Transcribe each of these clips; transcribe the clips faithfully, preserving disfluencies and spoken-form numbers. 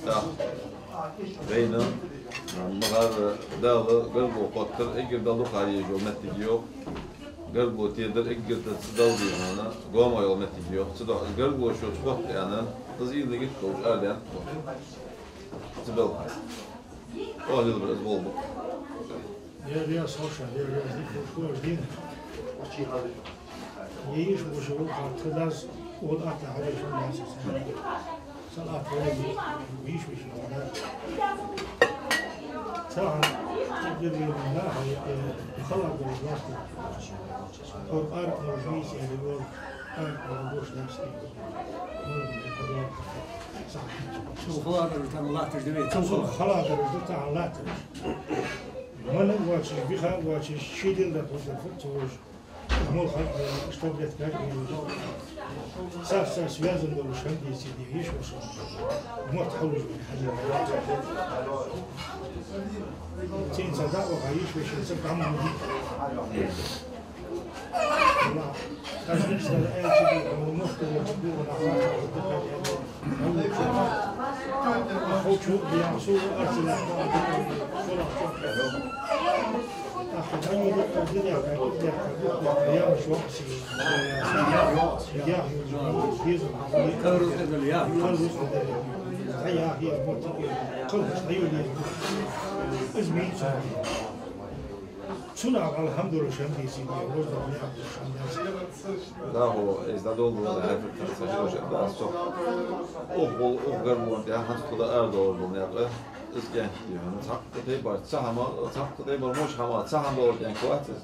ТӀаккха вайна, ма гӀар, Дала гаргало хоттар эггара Далла дукха езаш йола моттиг я. Гаргало тедар эггара ца Далла дегӀана гоама йола моттиг я. Цудухьа гаргало шоца хоттар аьнна, из ийла нигат долаш арадаьннад тхо. Цу белхах. Оаха лелабар из болх ба. Ер яс хьоша, ер яс дика хьоша, хьоша дийна. Ер йиша-воша вар хьа, тха дас, оал атта хьале шун дас. Са атта хьале йиша-воша вар. Цхьан, ер вена нахьа, э, хала гур васта. Хор ар муж мийс эли вол, ар муж дас. Цу хала дар тан латташ диве, цу хала. Цу хала дар тан латташ. Мана вачиш, биха вачиш, шийдил да хоза фуцуш. Мол хал, э, что, блядь, как не. Са, са связан долаш хӀама дийцад, йиша-воша. Мотт хьалуш, хьалуш. Цин са даъва, йиша-воша, са гӀам. Цунах алхьамдулиллахӀ, хӀама дийцад, воздух не хьабдуш хӀама дац. ДӀахо из дӀадолалу, хьаьрфар тӀа ца хилча, дац цох. Укх гӀул, укх гаргалонна тӀа хӀанз тхо да арадоалаш бола никъ, из кӀаьнк да хьона. Цхьаккха тайпара цхьа хӀама, цхьаккха тайпара муш хӀама, цхьа хӀама дола кӀаьнк вац из.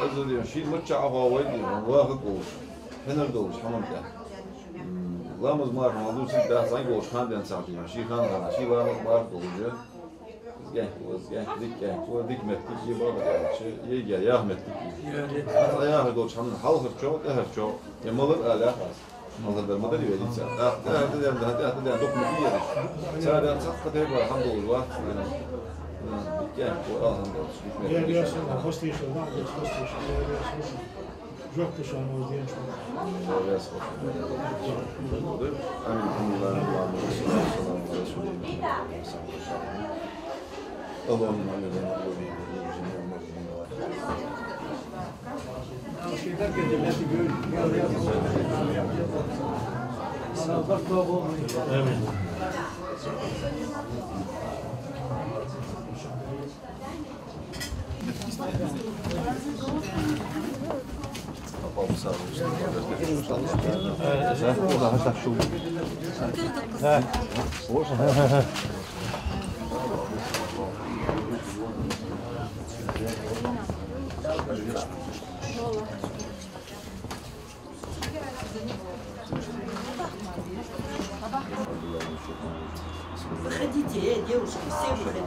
Из да хьона, шийна мичча Ӏохоавой да хьона, вахаргволаш, хьинаргдолаш хӀаман тӀа. М, ламаз-марха мел дувцаргдац, зӀамига волча хана денз цхьаккха да хьона, ший хана-хана, ший ламаз-марха долаш. Из кӀаьнк ва, из кӀаьнк, дика кӀаьнк ва, дика моттиг я, бакъда аьлча, йига яха моттиг я. Хьа яхар долча хӀаман хьалхарчоа, тӀехьарчоа, е малар ала яхаш. Малар дар ма дарий вай дийцар. ТӀаккха тӀехьа тӀаденна, тӀехьа тӀаденна дукха ма дий ераш. Царех цхьаккха тайпара хӀама долаш вац. Дика кӀаьнк ва, алхьамдулиллахӀ, дика моттиг я. Хостийша, хостийша. Жоп кхы шоана вазденча. Амин. Алхьамдулиллахь, Аллахьумма салли ва саллим ала расулихӀ. Аллахьумма амин. Амин. Выходите, э, девушки, все выходите.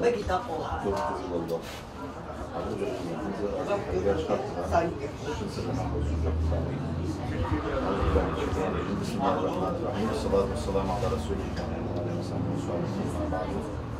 Ноги такого. بسم الله الرحمن الرحيم. الصلاة والسلام على رسول الله وعلى آله وصحبه وسلم.